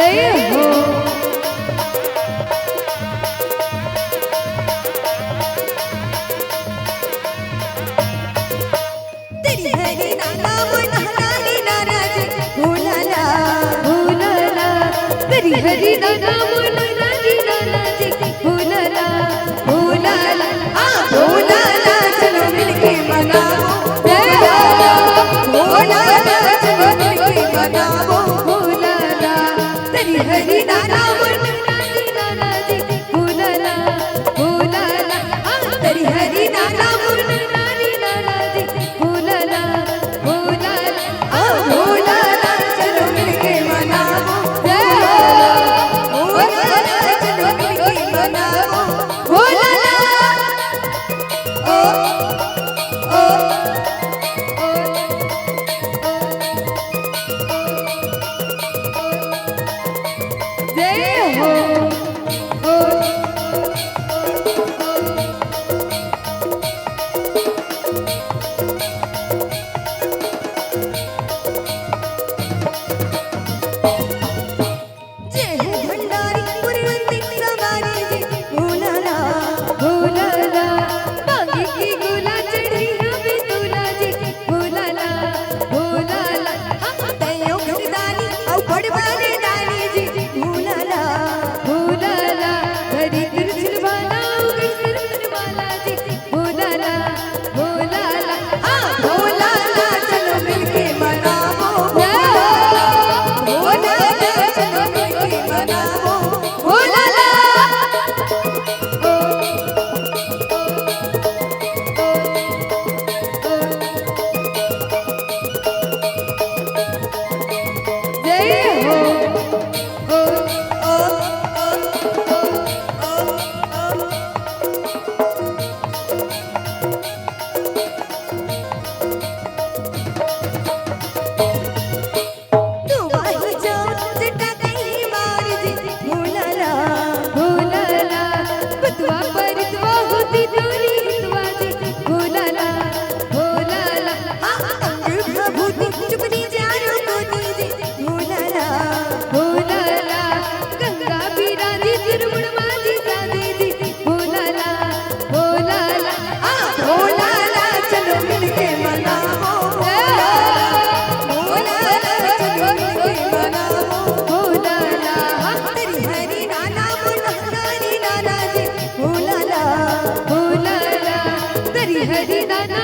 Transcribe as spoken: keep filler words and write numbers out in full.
जय हो। तेरी हरी नाना मोर नहना री नाना जी, ओ लाला, ओ लाला। तेरी हरी नाना मोर नहना री नाना जी, ओ लाला, ओ लाला। आ, ओ लाला, चलो मिलके मनाओ, ओ लाला, ओ लाला, चलो मिलके मनाओ, ओ लाला। तेरी हरी नाना मोर नहना री नाना जी, ओ लाला, ओ लाला। आ, तेरी हरी नाना मोर नहना री नाना जी, ओ लाला, ओ लाला। आ, ओ लाला, चलो मिलके मनाओ, ओ लाला, ओ लाला, चलो मिलके मनाओ, ओ लाला। ओ, ओ, ओ, ओ, ओ, ओ। जय हो। जय हो भंडारी पुरवंती सवारी जी, ओ लाला, ओ लाला। मांगी की गोला चढ़ी हमें दूला जी, ओ लाला, ओ लाला। हम तैयो घरदानी अउ बड़वाले दानी जी, ओ लाला, ओ लाला। हरी तिरछिल वाला उगई सरवन वाला जी, ओ लाला, ओ लाला। हाँ, ओ लाला, चलो मिलके मनाओ, ओ लाला, ओ लाला, चलो मिलके मनाओ, ओ लाला। जय हो। तू बाही जाओ, जटा कहीं मार जी, ओ लाला, ओ लाला। बतवा परतवा होती तोरी हितवा जी, ओ लाला, ओ लाला। हाँ, अंग भभूति चुपनी जानो कोनी जी, ओ लाला, ओ लाला। गंगा बिराजी तिरुमुड़ माझी साजी जी, ओ लाला, ओ लाला। आ, ओ लाला, चलो मिलके मनाओ, ओ लाला, ओ लाला, चलो मिलके मनाओ, ओ लाला। तेरी हरी नाना मोर नहना री नाना जी, ओ लाला, ओ लाला। तेरी हरी नाना